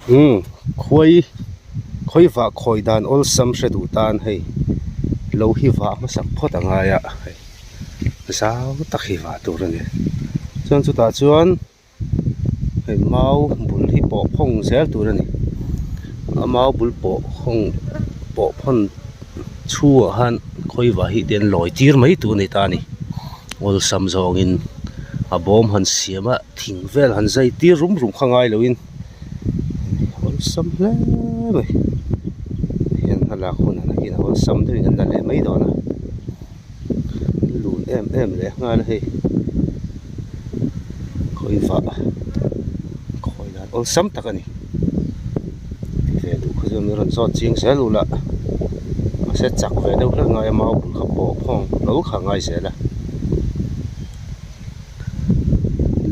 Umm khuai khawi vah khawi dan awlsam hre duh tan hei lo hi vah hmasak phawt a ngai a hei zau tak hi vah tur a ni chuan chutah chuan hei mau bul hi pawh phawng zel tur a ni a mau bul pawh khawng pawh phawn chhuah khan khawi vah hi te an lawi tir mai tur a ni ta a ni awlsam zawngin a bawm han siam a thing vel han zai tir rum rum kha ngai loin awlsam hle mai hian a lak hunah nakin a awlsam deuhin an la leh mai dawn a lun em em leh nghal a hei khawi vah khawi dan awlsam tak a ni ti ve duh kha chuan min rawn zawt ching zel ula mahse chak ve deuh hlek ngai a mau bul kha pawh khawng lo kha a ngai zel a.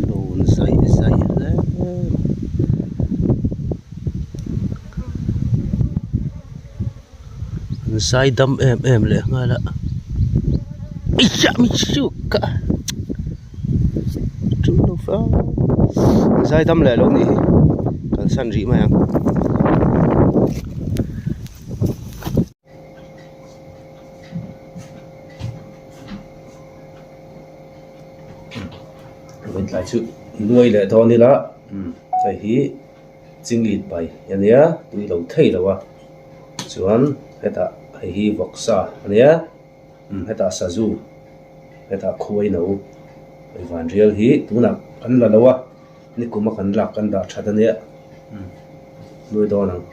Lun zaih zaih hle mai. An zai dam em em leh nghal a eiah mi chuk a tul lo fang an zai dam leh lo nih hi kalsan rih mai ang. Vawitlai chu nuai leh dawn ila hei hi chingit pai a nia tui lo thei lo a chuan hetah hei hi vawksa a nia hetah sazu hetah khuai no hei vanrial hi tunah kan la lo a nikuma kan lak kan dah that a nia nuai dawn ang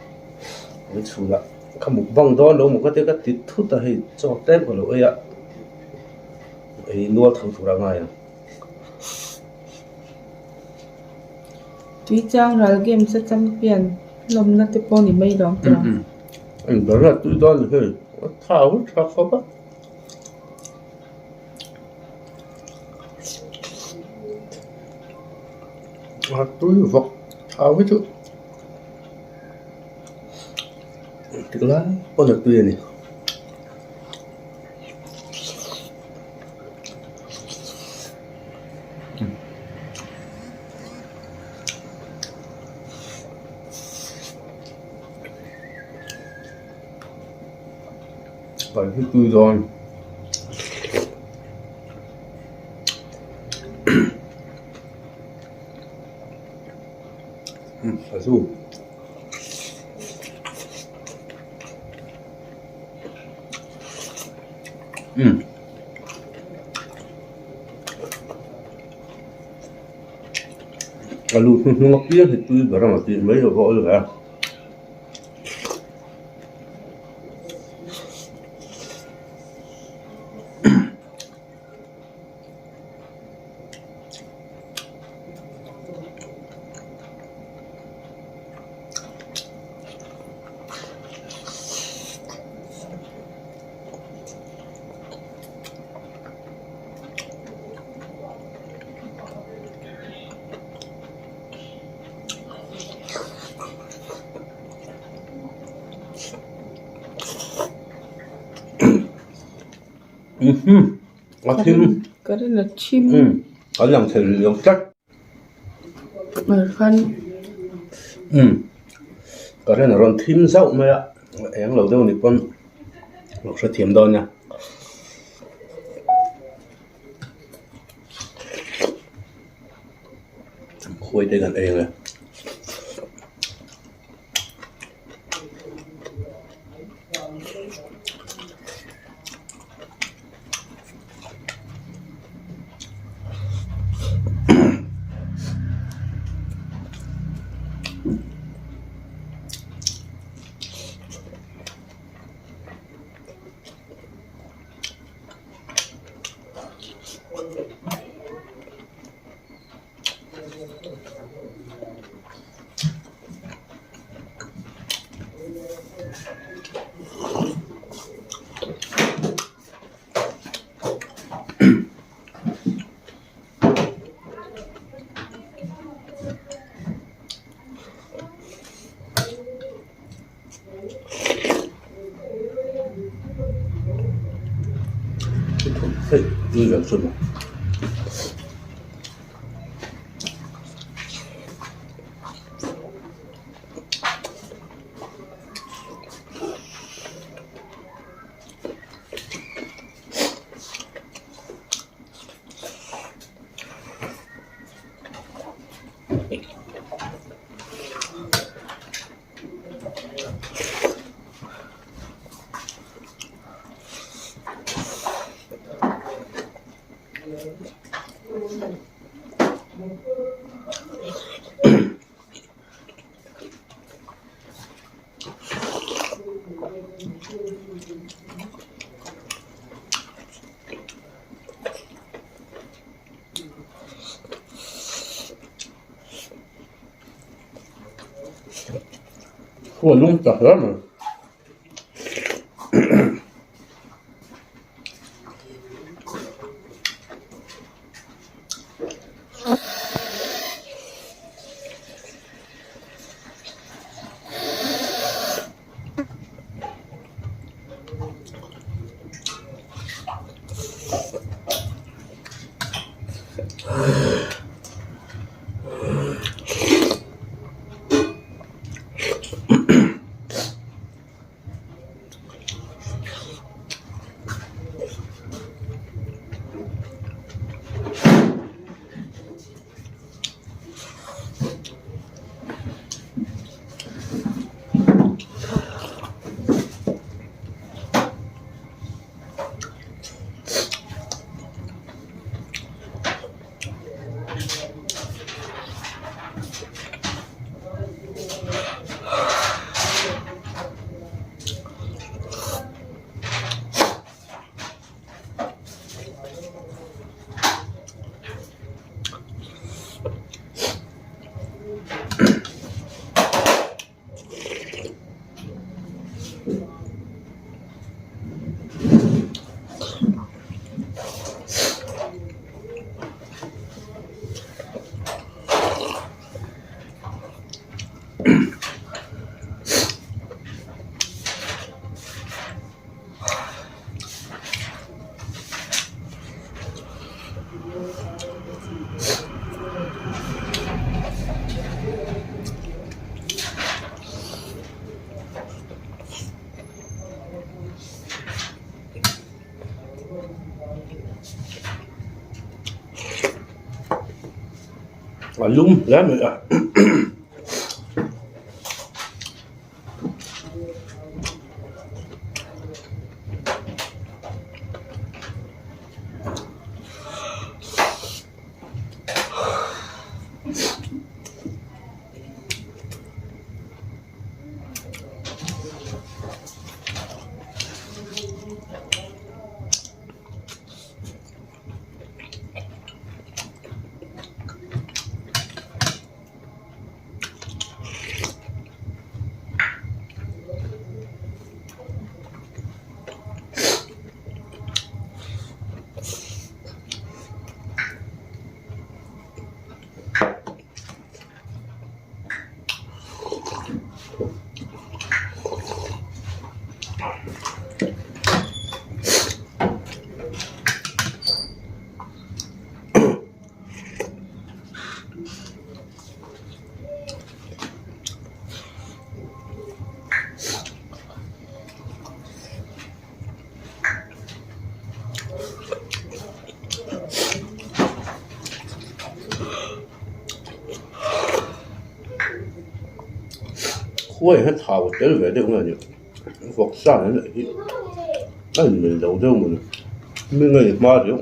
an chhunah ka mukbang dawn lo maw ka tia ka ti thut a hei chaw tlem ka lo ei a ei nual tho tur a ngai ang. Tuichang ral games a champion hlawmna te pawh ni mai lawm tawh ang. Eng ber a tui dawn ni hei a thau tha khawp a. A tui vawk thau hi chu engtik lai pawn a tui a ni. Pai hi tui dawn. Sazu. Umm. Alu hnuhnung apiang hi tui ber ang a tih mai lo va awl ve a. A thim. Ka rin a thim. A lang thei rih lo tlat. Khan. Ka rin a rawn thim zauh mai a, eng lo deuh ni pawn lo hrethiam dawn nia. Khuai te kan ei ang e. Hei tui ve chu maw. Khu a lum ta hle mai. A lum hle mai a. Khuai hian thau a tel ve deuh nge ni vawk sa nen a hi a inmil lo deuh mawni mi ngei hma riau.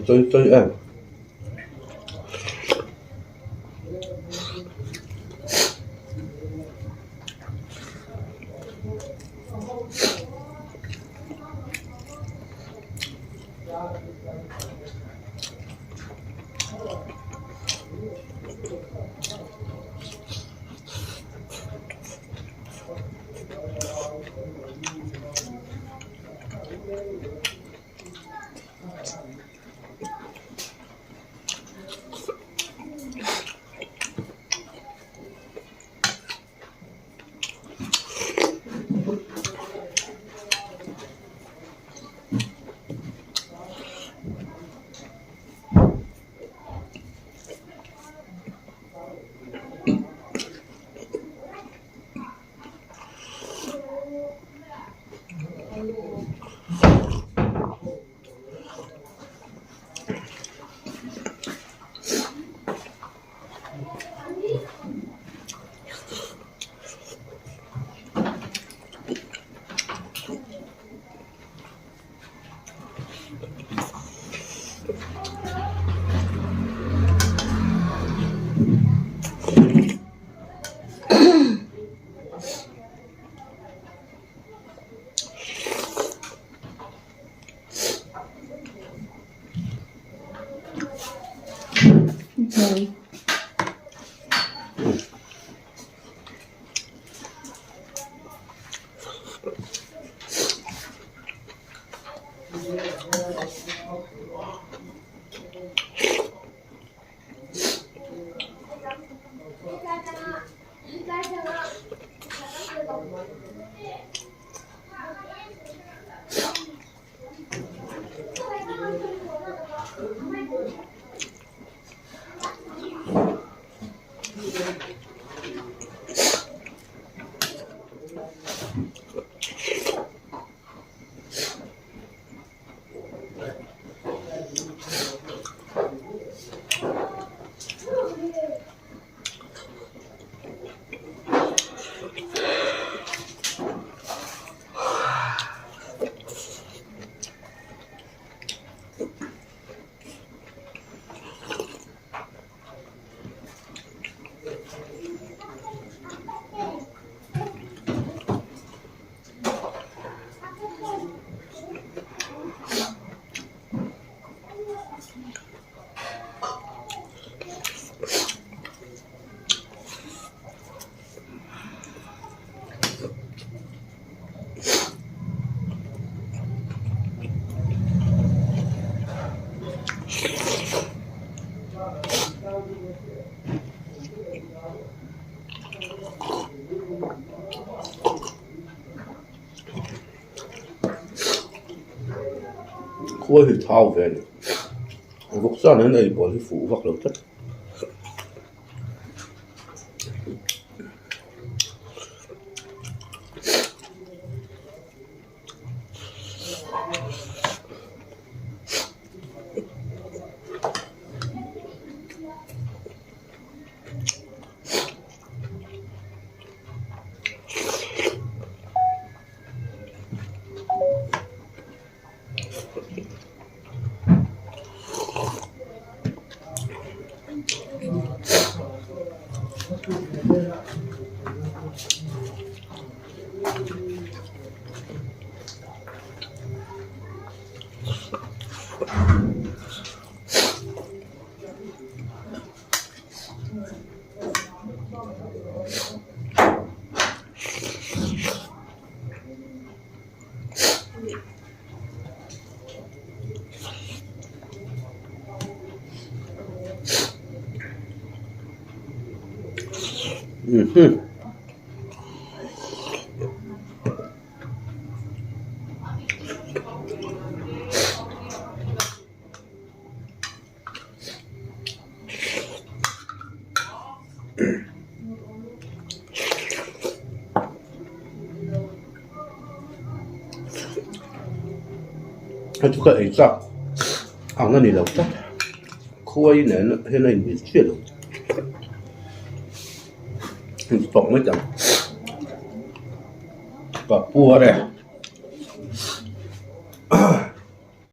Chawi chawi em. Khuai hi thau ve a ni. Vawksa nen a inbual hi fuh vak lo tlat. Hei chu ka ei chak ang a ni lo tlat khuai nen hian a inmil chiah lo intawk mai ta ang ka puar e.